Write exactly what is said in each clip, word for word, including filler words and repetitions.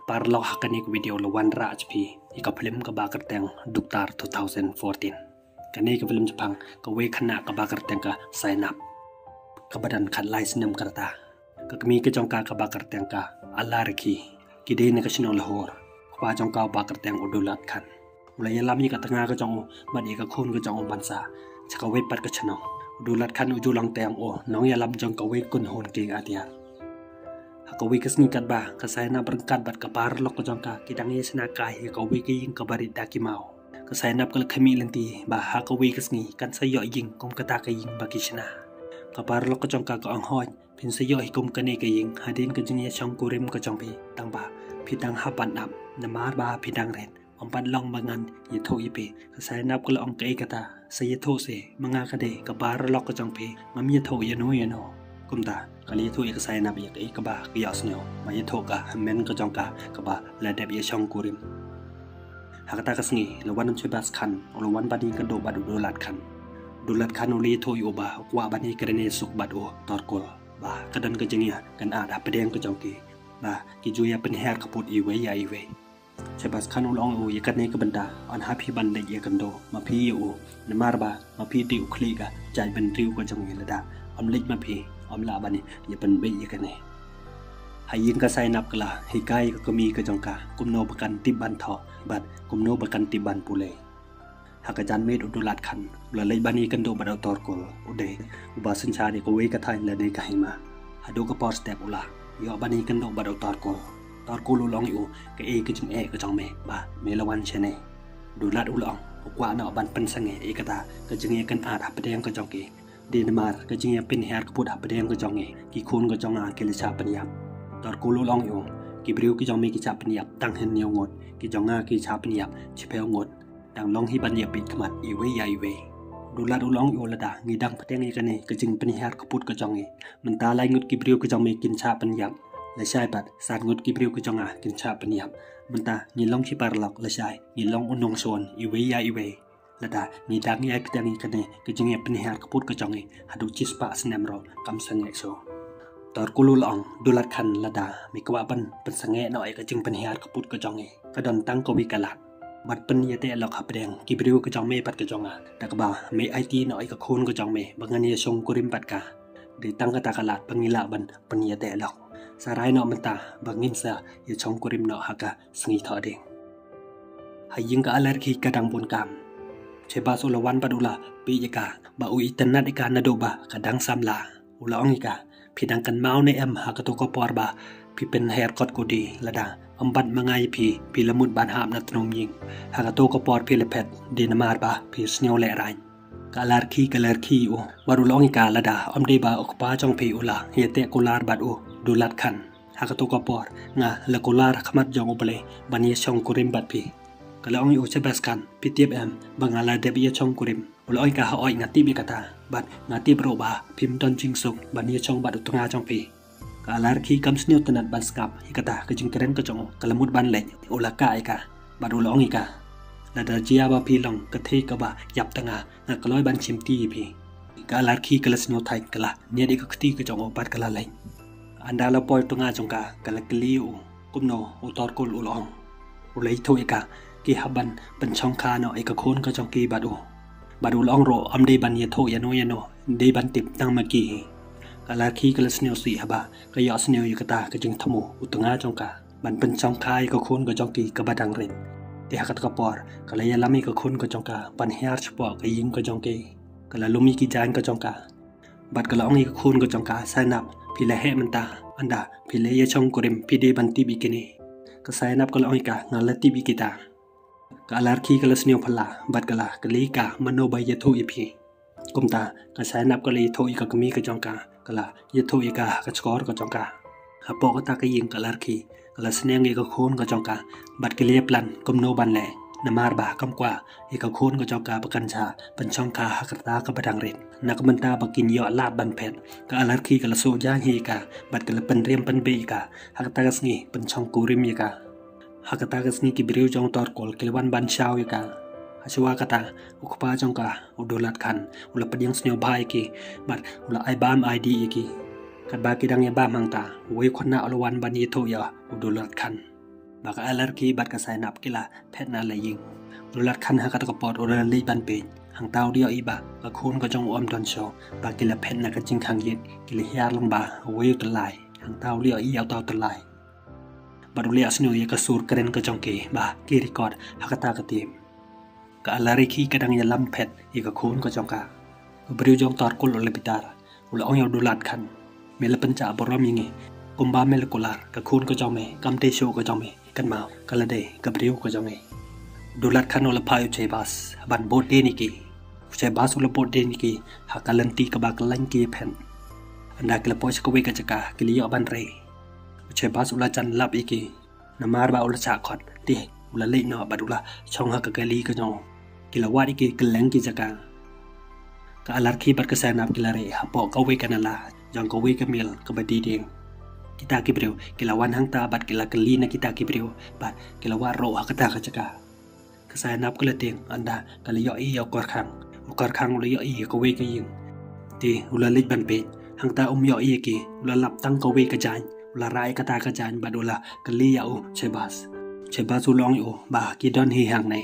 Paralok, ha kane ka video la wanrah ïa phi ïa ka film kaba kyrteng Doktor two thousand fourteen. Kane ka film shaphang kawei ka khynnah kaba kyrteng ka Sainap, kaba don khatlai snem ka rta. Ka kmie ka jong ka kaba kyrteng ka Alarki, ki dei na ka shnong Lahore. Kpa jong ka uba kyrteng u Daulat Khan u la ïalam ïa ka tnga ka jong u bad ïa ka khun ka jong u ban sah sha kawei pat ka shnong. U Daulat Khan u ju long teng u nongïalam jong kawei ka kynhun kieng atiar. Ha kawei ka sngi katba ka Sainap ryngkat bad ka paralok ka jong ka ki dang ïa shna kai ha kawei ka ïing kaba rit da ki maw, ka Sainap ka la khmih lynti ba ha kawei ka sngi kan sa ïoh ïing kum kata ka ïing ba ki shna. Ka paralok ka jong ka ka ong, hooid, phin sa ïoh hi kum kane ka ïing hadien ka jingïashongkurim ka jong phi, tang ba phi dang hap ban ap, namar ba phi dang rit. Ym pat long ba ngan ïathuh ïa phi. Ka Sainap ka la ong, kaei kata? Sa ïathuh seh, ma nga ka dei ka paralok ka jong phi, ngam ïathuh ïano ïano. Kumta ka la ïathuh ïa ka Sainap ïa kaei kaba ka ïohsngew, ba ïathuh ka hynmen ka jong ka kaba la dep ïashongkurim. Ha kata ka sngi la wan u Shehbaz Khan, u la wan ban ïakynduh bad u Daulat Khan. Daulat Khan u la ïathuh ïa u ba u kwah ban ïakren ïasuk bad u Torkul, ba ka don ka jingïakynad hapdeng ka jong ki, ba ki ju ïa pynhiar kput iwei ïa iwei. Shehbaz Khan u la ong ïa u, ïa kane ka bynta yn hap hi ban leit ïakynduh, ma phi ïa u, namar ba ma phi te u khlieh ka jaitbynriew ka jong ngi, lada ym leit ma phi ym lah ban ïa pynbeit ïa kane. Ha ïing ka Sainap ka la hikai ka kmie ka jong ka kumno ba kan tip ban thoh bad kumno ba kan tip ban pule. Ha ka janmiet u Daulat Khan u la leit ban ïakynduh bad u Torkul, u dei uba synshar ïa kawei ka thaiñ lane ka hima. Haduh ka por step u la ïoh ban ïakynduh bad u Torkul. Torkul u la ong ïa u, kaei ka jingeh ka jong me ba me la wan shane? U Daulat u la ong u kwah noh ban pynsangeh ïa kata ka jingïakynad hapdeng ka jong ki. Dei namar ka jingïapynhiar kput hapdeng ka jong ngi, ki khun ka jong nga ki la shah pynïap. Torkul u la ong ïa u, ki briew ki jong me ki shah pynïap tang hynñiew ngut, ki jong nga ki shah pynïap shiphew ngut. Dang long hi ban ïa peit khmat iwei ïa iwei. U Daulat u la ong ïa u, lada ngi dang bteng ïa kane ka jingpynhiar kput ka jong ngi, mynta lai ngut ki briew ka jong me kin shah pynïap, lashai pat san ngut ki briew ka jong nga kin shah pynïap. Mynta ngi long shi paralok, lashai ngi long u nongshun iwei ïa iwei. Lada ngi dang ïai bteng ïa kane ka jingïapynhiar kput ka jong ngi haduh shispah snem ruh kam sangeh shuh. Torkul u la ong, Daulat Khan, lada me kwah ban pynsangeh noh ïa ka jingpynhiar kput ka jong ngi, ka don tang kawei ka lad. Bad pynïateh lok hapdeng ki briew ka jong me bad ka jong nga, da kaba me aiti noh ïa ka khun ka jong me ba ngan ïashongkurim bad ka. Dei tang kata ka lad ba ngi lah ban pynïateh lok. Sa rai noh mynta ba ngin sa ïashongkurim noh ha ka sngi Thohdieng. Ha ïing ka Alarki ka dang bun kam. Shehbaz u la wan bad u la peit ïa ka ba u itynnad ïa ka naduh ba ka dang samla. U la ong ïa ka, phi dang kynmaw ne em ha kato ka por ba phi pynher kot kudi, lada ym pat ma nga ïa phi, phi la mut ban hap na tnum ïing. Ha kato ka por phi la phet, dei namar ba phi sngew lehraiñ. Ka Alarki ka la rkhie ïa u bad u la ong ïa ka, lada ym dei ba u kpa jong phi u la ïateh kular bad u Daulat Khan, ha kato ka por nga la kular ha khmat jong U Blei ban ïashongkurim bad phi. Ka la ong ïa u, Shehbaz Khan, phi tip em ba nga la dep ïashongkurim? U la ong ïa ka, hooid, nga tip ïa kata, bad nga tip ruh ba phim don jingsuk ban ïashong bad u tnga jong phi. Ka Alarki kam sngewtynnad ban sngap ïa kata ka jingkren ka jong u, ka la mut ban leit, u la kah ïa ka bad u la ong ïa ka, lada jia ba phi long ka thei kaba ïap tnga, nga kloi ban shimti ïa phi. Ka Alarki ka la sngewthait, ka la niad ïa ka kti ka jong u bad ka la leit. Ynda la poi u tnga jong ka, ka la kylli ïa u kumno u Torkul u la ong. U la ïathuh ïa ka, ki hap ban pynshongkha noh ïa ka khun ka jong ki bad u. Bad u la ong ruh, ym dei ban ïathuh ïano ïano, dei ban tip tang ma ki hi. Ka Alarki ka la sngewsih haba ka ïohsngew ïa kata ka jingthmu u tnga jong ka ban pynshongkha ïa ka khun ka jong ki kaba dang rit. Te ha kata ka por ka la ïalam ïa ka khun ka jong ka ban hiar shapoh ka ïing ka jong ki. Ka la lum ïa ki jaiñ ka jong ka bad ka la ong ïa ka khun ka jong ka, Sainap, phi la heh mynta, ynda phi la ïashongkurim phi dei ban tip ïa kine. Ka Sainap ka la ong ïa ka, nga la tip ïa kita. Ka Alarki ka la sngewphylla bad ka la kylli ïa ka, mano ba ïathuh ïa phi? Kumta ka Sainap ka la ïathuh ïa ka kmie ka jong ka, ka la ïathuh ïa ka ha ka shkor ka jong ka. Hapoh kata ka ïing ka Alarki ka la sneng ïa ka khun ka jong ka bad ka la ïaplan kumno ban leh, namar ba kam kwah ïa ka khun ka jong ka ba kan sa pynshongkha ha ka rta kaba dang rit. Na ka bynta ba kin ïoh lad ban phet, ka Alarki ka la suh jaiñ hi ïa ka bad ka la pynriam pynbeit ïa ka. Ha kata ka sngi pynshongkurim ïa ka. Ha kata ka sngi ki briew jong u Torkul ki la wan ban shaw ïa ka. Hashwa kata u kpa jong ka u Daulat Khan u la pdiang sngewbha ïa ki bad u la ai bam ai dih ïa ki. Katba ki dang ïa bam hangta, uwei u khynnah u la wan ban ïathuh ïa u Daulat Khan. Ba ka Alarki bad ka Sainap ki la phet na la ïing. U Dulat Khan ha kata ka por u la leit ban peit, hangta u la ïohi ba ka khun ka jong u ym don shuh, ba ki la phet na ka jingkhang ïit, ki la hiar lang ba uwei u tyllai. Hangta u la ïohi ïa uta u tyllai. Bad u la ïohsngew ïa ka sur kren ka jong ki ba ki record ha kata ka tape. Ka Alarki ka dang ïalam phet ïa ka khun ka jong ka. U briew jong Torkul u la bitar, u la ong ïa u Dulat Khan, me la pynjah burom ïa ngi. Kumba me la kular, ka khun ka jong me kam dei shuh ka jong me, kynmaw ka la dei ka briew ka jong ngi. U Dulat Khan u la phah ïa u Chebas ban bud dien ïa ki. U Chebas u la bud dien ïa ki ha ka lynti kaba kyllaiñ ki ïaphet. Ynda ki la poi sha kawei ka jaka, ki la ïoh ban rei. U Chebas u la jan lap ïa ki. Namar ba u la shah khot, te u la leit noh bad u la shong ha ka kali ka jong u. Ki la wad ïa ki kylleng ki jaka. Ka Alarki bad ka Sainap ki la rieh hapoh kawei ka nala jong kawei ka mill kaba dih dieng. Kita ki briew ki la wan hangta bad ki la kylli na kita ki briew bad ki la wad ruh ha kata ka jaka. Ka Sainap ka la tieng, ynda ka la ïohi ïa u Korkhang. U Korkhang u la ïohi ïa kawei ka ïing. Te u la leit ban peit, hangta um ïohi ïa ki, u la lap tang kawei ka jaiñ. U la rah ïa kata ka jaiñ bad u la kylli ïa u Chebas. Chebas u la ong ïa u ba ki don hi hangne.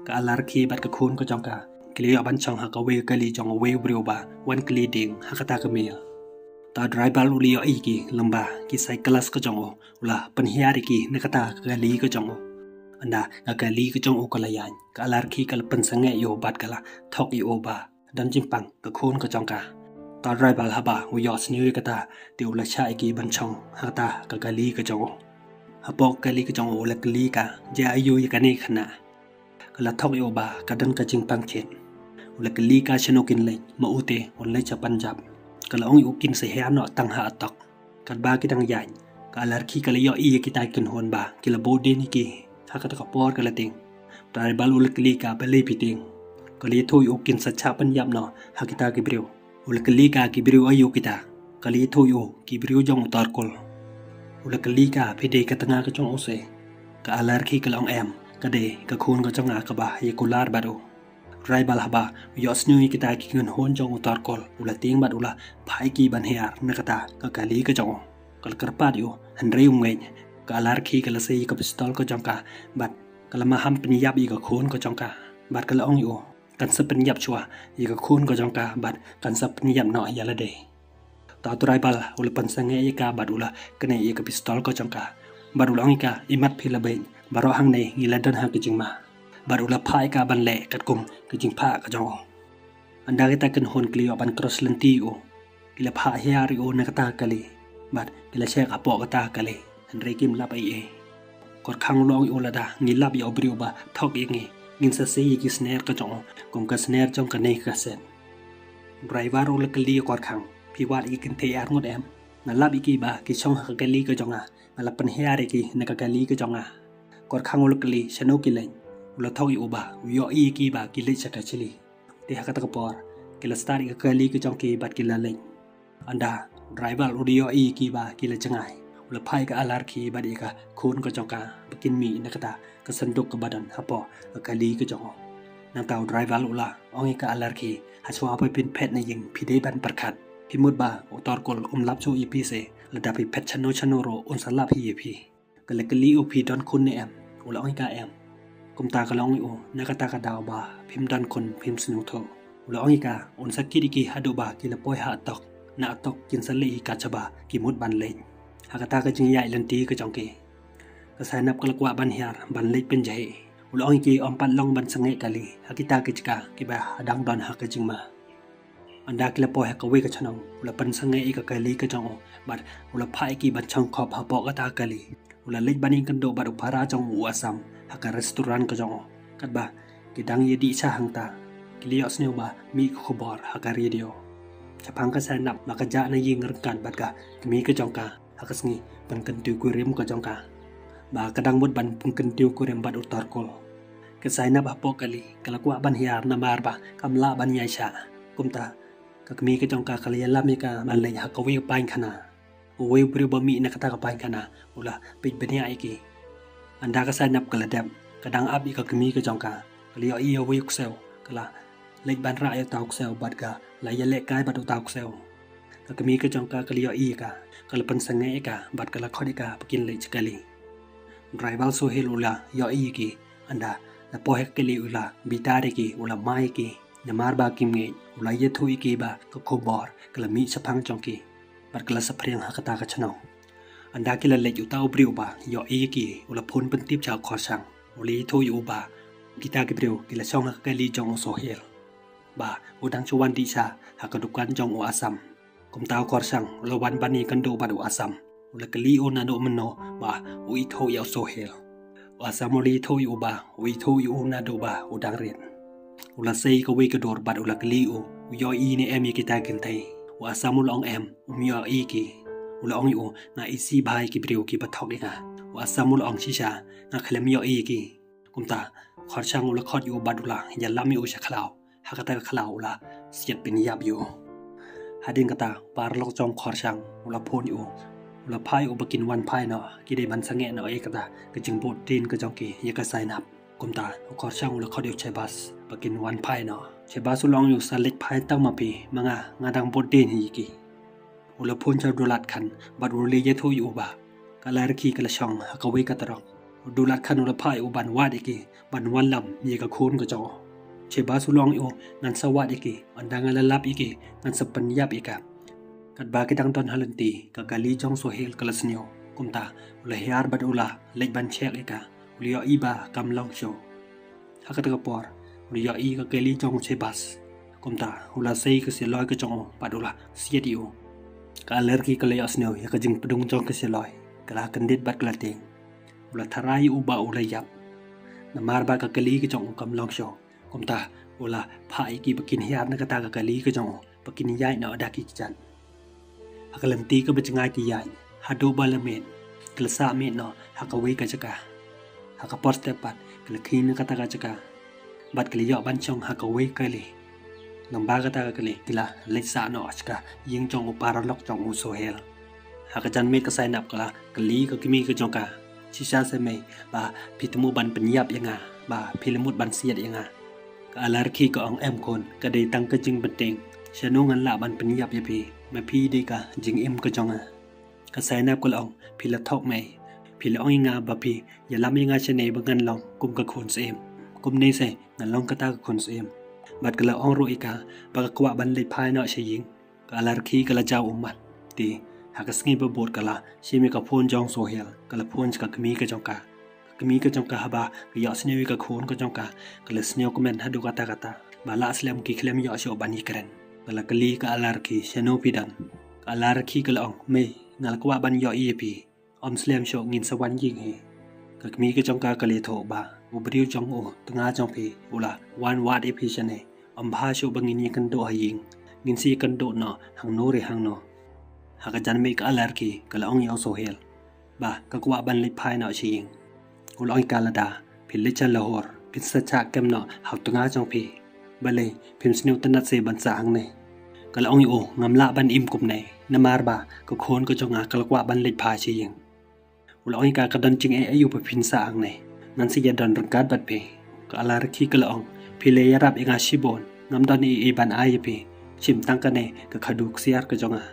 Ka Alarki bad ka khun ka jong ka ki la ïoh ban shong ha kawei ka kali jong uwei u briew ba wan kylli dieng ha kata ka mill. Uta u driver u la ïohi ïa ki lyngba ki sunglass ka jong u, u la pynhiar ïa ki na kata ka kali ka jong u. Ynda ka kali ka jong u ka la ïaid, ka Alarki ka la pynsangeh ïa u bad ka la thok ïa u ba don jingpang ka khun ka jong ka. Uta u driver haba u ïohsngew ïa kata, te u la shah ïa ki ban shong ha kata ka kali ka jong u. Hapoh ka kali ka jong u u la kylli ka, jia aïu ïa kane ka khynnah. Ka la thok ïa u ba ka don ka jingpang thied. U la kylli ka shano kin leit, ma u te un leit sha Punjab. Ka la ong ïa u kin sa hiar noh tang ha Attock. Katba ki dang ïaid, ka Alarki ka la ïohi ïa kita ki kynhun ba ki la bud dien ïa ki. Ha kata ka por ka la tieng. Driver u la kylli ka balei phi tieng. Ka la ïathuh ïa u kin sa shah pynïap noh ha kita ki briew. U la kylli ka ki briew aïu kita. Ka la ïathuh ïa u ki briew jong u Torkul. U la kylli ka phi dei ka tnga ka jong u se. Ka Alarki ka la ong em, ka dei ka khun ka jong nga kaba ïa kular bad u. Driver haba u ïohsngew ïa kita ki kynhun jong u Torkul, u la tieng bad u la phah ïa ki ban hiar na kata ka kali ka jong u. Ka la kyrpad ïa u, hynrei um ngeit. Ka Alarki ka la sei ïa ka pistol ka jong ka bad ka la maham pynïap ïa ka khun ka jong ka. Bad ka la ong ïa u, kan sa pynïap shuwa ïa ka khun ka jong ka bad kan sa pynïap noh ïa lade. Uta u driver u la pynsangeh ïa ka bad u la knieh ïa ka pistol ka jong ka. Bad u la ong ïa ka, imat phi la beit, baroh hangne ngi la don ha ka jingma. Bad u la phah ïa ka ban leh katkum ka jingphah ka jong u. Ynda kita ki kynhun ki la ïoh ban cross lynti ïa u, ki la phah hiar ïa u na kata ka kali. Bad ki la shek hapoh kata ka kali. Hynrei kim lap ei ei. Korkhang u la ong ïa u, lada ngi lap ïa u briew ba thok ïa ngi, ngin sa sei ïa ki sner ka jong u kum ka sner jong kane ka set. Driver u la kylli ïa u Korkhang, phi wad ïa ki kynthei arngut em? Nga lap ïa ki ba ki shong ha ka kali ka jong nga, nga la pynhiar ïa ki na ka kali ka jong nga. Korkhang u la kylli shano ki leit. U la thok ïa u ba u ïohi ïa ki ba ki leit sha Kachili. Te ha kata ka por ki la start ïa ka kali ka jong ki bad ki la leit. Ynda u driver u la ïohi ïa ki ba ki la jngai, u la phah ïa ka Alarki bad ïa ka khun ka jong ka ba kin mih na kata ka synduk kaba don hapoh ka kali ka jong u. Nangta u driver u la ong ïa ka Alarki, hashwa ba phin phet na ïing phi dei ban pyrkhat. Phi mut ba u Torkul um lap shuh ïa phi se, lada phi phet shano shano ruh un sa lap hi ïa phi. Ka la kylli u, phi don khun ne em? U la ong ïa ka em. Kumta ka la ong ïa u, na kata ka daw ba phim don khun phim sngewthuh. U la ong ïa ka, un sa kit ïa ki haduh ba ki la poi ha Attock. Na Attock kin sa leh ïa ka shaba ki mut ban leit. Ha kata ka jingïaid lynti ka jong ki, ka Sainap ka la kwah ban hiar ban leit pynjaheh. U la ong ïa ki, ym pat long ban sangeh kali ha kita ki jaka kiba dang don ha ka jingma. Ynda ki la poi ha kawei ka shnong, u la pynsangeh ïa ka kali ka jong u bad u la phah ïa ki ban shong khop hapoh kata ka kali. U la leit ban ïakynduh bad u para jong u, u Assam, ha ka restaurant ka jong u. Katba ki dang ïadih sha hangta, ki la ïohsngew ba mih ka khubor ha ka radio. Shaphang ka Sainap ba ka jah na ïing ryngkat bad ka kmie ka jong ka ha ka sngi pynkyntiew kurim ka jong ka, ba ka dang mut ban pynkyntiew kurim bad u Torkul. Ka Sainap hapoh kali ka la kwah ban hiar namar ba kam lah ban ïaishah. Kumta ka kmie ka jong ka ka la ïalam ïa ka ban leit ha kawei ka painkhana. Uwei u briew ba mih na kata ka painkhana u la peit bniah ïa ki. Ynda ka Sainap ka la dep, ka dang ap ïa ka kmie ka jong ka. Ka la ïohi ïa uwei u ksew, ka la leit ban rah ïa uta u ksew bad ka la ïalehkai bad uta u ksew. Ka kmie ka jong ka ka la ïohi ïa ka, ka la pynsangeh ïa ka bad ka la khot ïa ka ba kin leit sha kali. Driver Sohel u la ïohi ïa ki, ynda la poi ha ka kali u la bitar ïa ki, u la mai ïa ki. Namar ba kim ngeit, u la ïathuh ïa ki ba ka khubor ka la mih shaphang jong ki, bad ka la saphriang ha kata ka chnong. Ynda ki la leit, uta u briew uba ïohi ïa ki u la phone pyntip sha u Khorshang, u la ïathuh ïa u ba kita ki briew ki la shong ha ka kali jong u Sohel, ba u dang shu wan dih sha ha ka dukan jong u Assam. Kumta u Khorshang u la wan ban ïakynduh bad u Assam. U la kylli u naduh mynno ba u ithuh ïa u Sohel. U Assam u la ithuh ïa u ba u ithuh ïa u naduh ba u dang rit. U la sei kawei ka dur bad u la kylli u, u ïohi ne em ïa kita ki kynthei. U Assam u la ong em, um ïohi ki. U la ong ïa u, nga isih bha ïa ki briew kiba thok ïa nga. U Assam u la ong shisha, nga khlem ïohi ïa ki. Kumta u Khorshang u la khot ïa u bad u la ïalam ïa u sha khlaw. Ha kata ka khlaw u la siat pynïap ïa u. Hadien kata u paralok jong u Khorshang u la phone ïa u, u la phah ïa u ba kin wan phai noh, ki dei ban sangeh noh ïa kata ka jingbud dien ka jong ki ïa ka Sainap. Kumta u Khorshang u la khot ïa u Chebas ba kin wan phai noh. Chebas u la ong ïa u, sa leit phai tang ma phi, ma nga, nga dang bud dien hi ïa ki. U la phone sha u Dulat Khan bad u la ïathuh ïa u ba ka Alarkhi ka la shong ha kawei ka trok. U Dulat Khan u la phah ïa u ban wad ïa ki ban wanlam ïa ka khun ka jong u. Chebas u la ong ïa u, ngan sa wad ïa ki, ynda nga la lap ïa ki ngan sa pynïap ïa ka. Katba ki dang don ha lynti, ka kali jong u Sohel ka la sniew. Kumta u la hiar bad u la leit ban check ïa ka. U la ïohi ba kam long shuh. Ha kata ka por u la ïohi ka kali jong u Chebas. Kumta u la sei ka sialoi ka jong u bad u la siat ïa u. Ka Alarkhi ka la ïohsngew ïa ka jingpdung jong ka sialoi, ka la kyndit bad ka la tieng. U la tharai ïa u ba u la ïap, namar ba ka kali ka jong u kam long shuh. Kumta u la phah ïa ki ba kin hiar na kata ka kali ka jong u ba kin ïaid noh da ki kjat. Ha ka lynti kaba jngai ki ïaid, haduh ba la miet ki la sah miet noh ha kawei ka jaka. Ha ka por step pat ki la khie na kata ka jaka bad ki la ïoh ban shong ha kawei ka kali. Lyngba kata ka kali ki la leit sah noh sha ka ïing jong u paralok jong u Sohel. Ha ka janmiet ka Sainap ka la kylli ka kmie ka jong ka, shisha se mei ba phi thmu ban pynïap ïa nga, ba phi la mut ban siat ïa nga? Ka Alarkhi ka ong, em khun, ka dei tang ka jingpynteng. Shano ngan lah ban pynïap ïa phi, ma phi dei ka jingim ka jong nga. Ka Sainap ka la ong, phi la thok mei? Phi la ong ïa nga ba phi ïalam ïa nga shane ba ngan long kum ka khun syiem. Kumne se ngan long kata ka khun syiem. Bad ka la ong ruh ïa ka ba ka kwah ban leit phai noh sha ïing. Ka Alarkhi ka la jaw ummat. Te ha ka sngi ba bud ka la shim ïa ka phone jong u Sohel, ka la phone sha ka kmie ka jong ka. Ka kmie ka jong ka, haba ka ïohsngew ïa ka khun ka jong ka, ka la sngewkmen haduh katta katta ba la slem ki khlem ïoh shuh ban ïakren. Ka la kylli ka Alarkhi, shano phi don? Ka Alarkhi ka la ong, mei, nga la kwah ban ïohi ïa phi. Ym slem shuh, ngin sa wan ïing hi. Ka kmie ka jong ka ka la ïathuh ba u briew jong u tnga jong phi u la wan wad ïa phi shane. Ym bha shuh ba ngin ïakynduh ha ïing. Ngin sa ïakynduh noh hangno re hangno. Ha ka janmiet ka Alarkhi ka la ong ïa u Sohel ba ka kwah ban leit phai noh sha ïing. U la ong ïa ka, lada phi leit sha Lahore phin sa shah kem noh ha u tnga jong phi. Balei phim sngewtynnat se ban sah hangne? Ka la ong ïa u, ngam lah ban im kumne, namar ba ka khun ka jong nga ka la kwah ban leit phai sha ïing. U la ong ïa ka, ka don jingeh aïu ba phin sah hangne? Ngan sa ïadon ryngkat bad phi. Ka Alarkhi ka la ong, phi la ïarap ïa nga shibun, ngam don ei ei ban ai ïa phi, shim tang kane ka khadu ksiar ka jong nga.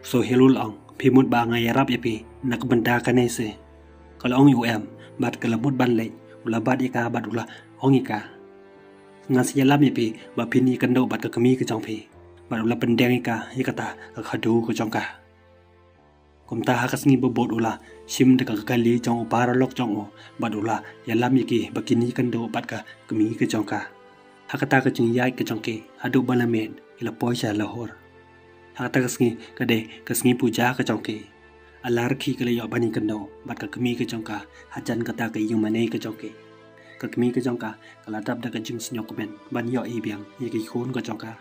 U Sohel u la ong, phi mut ba nga ïarap ïa phi na ka bynta kane se? Ka la ong ïa u, em, bad ka la mut ban leit. U la bat ïa ka bad u la ong ïa ka, ngan sa ïalam ïa phi ba phin ïakynduh bad ka kmie ka jong phi. Bad u la pyndeng ïa ka ïa kata ka khadu ka jong ka. Kumta ha ka sngi ba bud u la shim da ka kali jong u paralok jong u bad u la ïalam ïa ki ba kin ïakynduh bad ka kmie ka jong ka. Ha kata ka jingïaid ka jong ki haduh ba la miet ki la poi sha Lahore. Ha kata ka sngi ka dei ka sngi puja ka jong ki. Alarkhi ka la ïoh ban ïakynduh bad ka kmie ka jong ka hajan kata ka ïingmane ka jong ki. Ka kmie ka jong ka ka la dap da ka jingsngewkmen ban ïohi biang ïa ki khun ka jong ka.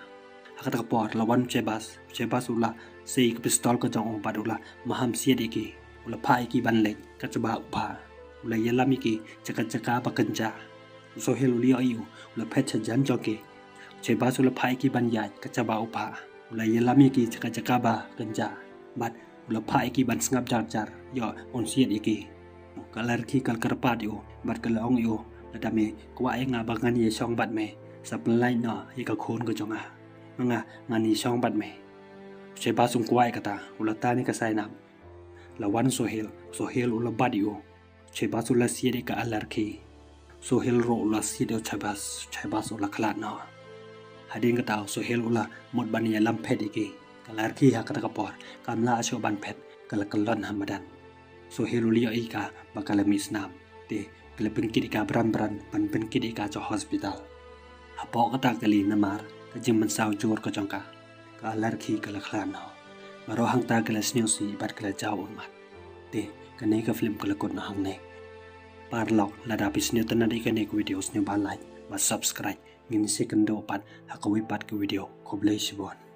Ha kata ka por la wan u Chebas. U Chebas u la sei ka pistol ka jong u bad u la maham siat ïa ki. U la phah ïa ki ban leit katba u phah. U la ïalam ïa ki sha ka jaka ba kynjah. U Sohel u la ïohi, u la phet sha jan jong ki. U Chebas u la phah ïa ki ban ïaid katba u phah. U la ïalam ïa ki sha ka jaka ba kynjah bad u la phah ïa ki ban sngap jar jar ïoh un siat ïa ki. Ka Alarkhi ka la kyrpad ïa u bad ka la ong ïa u, lada me kwah ïa nga ba ngan ïashong bad me, sa pynlait noh ïa ka khun ka jong nga. Ma nga ngan ïashong bad me. U Chebas um kwah ïa kata, u la tan ïa ka Sainap. La wan u Sohel, u Sohel u la bat ïa u. Shahbaz u la siat ïa ka Alarki. Sohail ruh u la siat ïa u Shahbaz, Shahbaz u la khlad noh. Hadien kata u Sohail u la mut ban ïalam phet ïa ki. Ka Alarki ha kata ka por kam lah shuh ban phet, ka la kyllon ha madan. Sohail u la ïohi ïa ka ba ka la mih snam. Te ka la pynkit ïa ka bran bran ban pynkit ïa ka sha hospital. Hapoh kata ka kali namar ka jingmynsaw jur ka jong ka, ka Alarki ka la khlad noh. Baroh hangta ka la sniewsih bad ka la jaw ummat. Te kane ka film ka la kut noh hangne. Paralok, lada phi sngewtynnat ïa kane ka video, sngewbha like bad subscribe. Ngin sa ïakynduh pat ha kawei pat ka video. Khublei shibun.